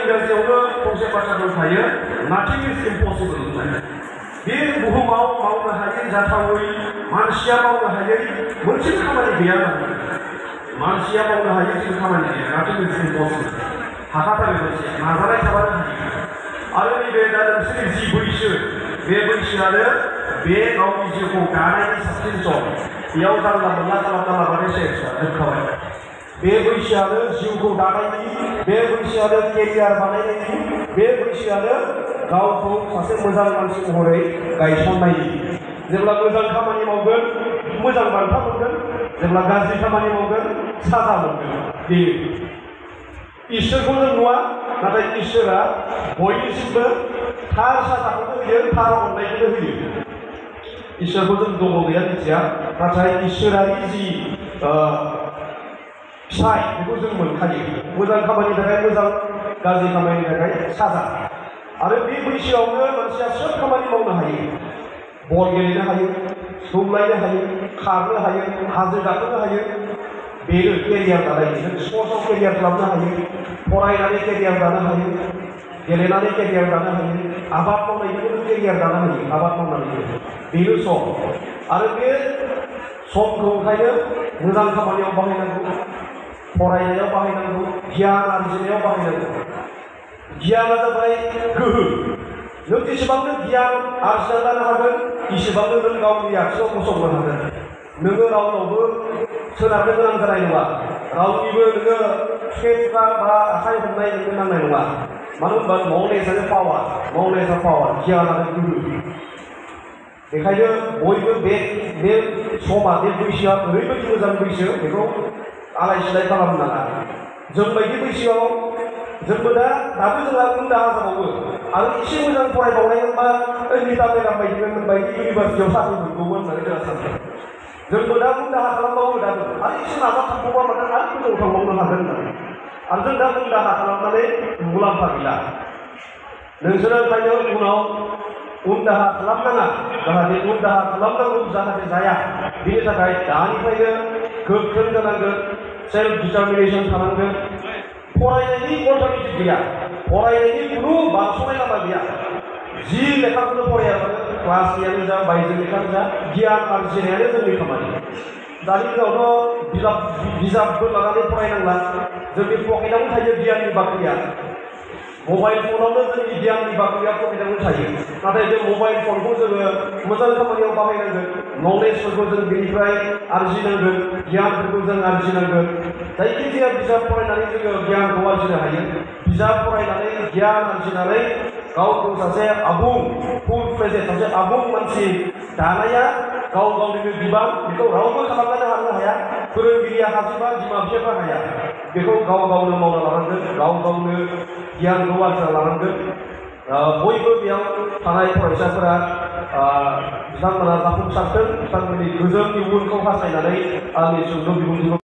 इंराजियावनो फंसे बाथ्रा दंखायो nothing is impossible होननाय बे बुहुमाव मावनो हायै जाथावै मानसिया मावनो हायै मोनसे खामानि गैया मानसिया मावनो हायै जेबो खामानि गैया nothing is impossible हाखाथारो मोनसे नाजानाय थाबानो हायो आरो नैबे दा नोंसोरनि जि बैसो बे बैसोआनो बे गावनि जिउखौ दानायनि साबसिन सम बेयाव जानला मोनला खालामना लाबानो सेस जोबखाबाय बे बैसोआनो जिउखौ दानायनि बे बैसोआनो केरियार बानायनायनि बे बैसोआनो गावखौ सासे मोजां मानसि महरै गायसननायनि जेब्ला मोजां खामानि मावगोन मोजां बान्था मोनगोन जेब्ला गाज्रि खामानि मावगोन साजा मोनगोन बेयो इसोरखौ जों नुवा नाथाय इसोरा बयनिसिमबो थार साजाखौनो होयो थार अननायखौनो होयो इसोरखौ जों दङ गैया मिथिया नाथाय इसोरारि जि फिथाइ बेखौ जों मोनखायो मोजां खामानिनि थाखाय मोजां गाज्रि खामानिनि थाखाय साजा आरो बे बैसोआवनो मानसिया सोब खामानि मावनो हायो बल गेलेनो हायो सौलायनो हायो खारनो हायो हाजो गाखोनो हायो बेनो केरियार दानाय जों स्पर्ट्सआव केरियार खालामनो हायो फरायनानै केरियार दानो हायो गेलेनानै केरियार दानो हायो आबाद मावनायनिबो केरियार दानो हायो आबाद मावनानै बेनो सम आरो बे समखौ ओंखायनो मोजां खामानियाव बाहायनांगौ फरायनायाव बाहायनांगौ गियान आरजिनायाव बाहायनांगौ गियाना जाबाय गोहो नों जेसेबांनो गियान आरजिना लानो हागोन एसेबांनो नों गावनि आथिङाव गसंनो हागोन नोङो रावनावबो सोनारनो गोनां जानाय नङा रावनिबो नोङो खेफ्रा बा आखाइ हमनाय नोङो नांनाय नङा मानो होनबा मावनायजों पावार गियानानो गोहो बेखायनो बयबो बे समा बे बैसोआ ओरैबायदि मोजां बैसो बेखौ आलाय सिलाय खालामनो नाङा जों बायदि बैसोआव जोंबो दाबो जोंहा उनदाहा जाबावो आरो एसे मोजां फरायबावनायमोनबा निता मेदाम बायदि इउनिभार्सिटियाव साख्रि मोनगौमोन होननानै जोंहा सानदों जोंबो दा उनदाहा खालामबावो दाबो आरो एसे नाजाथाबबावबा माथो आरो गोजौआव थांबावनो हागोन होननानै आरो जों दा उनदाहा खालामनानै मुलाम्फा गैला नोंसोरो ओंखायनो उनाव उनदाहा खालामनाङा जाहाथे उनदाहा खालामनांगौ जाहाथे जाया बेनि थाखाय दानिफ्रायनो गोख्रों जानांगोन सेल्फ डिटारमिनेसन थानांगोन फरायनायनि अल्टारनेटिभ गैया फरायनायनि खुनु बारस'नाय लामा गैया जि लेखाखौनो फरायाबानो क्लासनियानो जा बायजो लेखानो जा गियान आरजिनायानो जोंनि खामानि दानि दिनावथ' बिजाबबो लानानै फरायनांला जोंनि पकेटावनो थायो गियाननि बाख्रिया मबाइल फनावनो जोंनि गियाननि बाख्रिया पकेटावनो थायो नाथाय बे मबाइल फनखौ जोङो मोजां खामानियाव बाहायनांगोन नलेजफोरखौ जों बेनिफ्राय आरजिनांगोन गियानफोरखौ जों आरजिनांगोन जायखिजाया बिजाब फरायनानै जोङो गियानखौ आरजिनो हायो बिजाब फरायनानै गियान आरजिनानै गावखौ सासे आबुं फुल फ्लेजेड सासे आबुं मानसि दानाया गाव गावनिनो बिबान बेखौ रावबो खालामनानै हानो हाया फोरोंगिरिया हाजोबा बिमा बिफाया हाया बेखौ गाव गावनो मावना लानांगोन गाव गावनो गियानखौ आरजिना लानांगोन बयबो बेयाव थानाय फरायसाफोरा बिथांमोना जाफुंसारथों बिथांमोननि गोजोन इयुनखौ हास्थायनानै आंनि सुंद' बिबुंथिखौ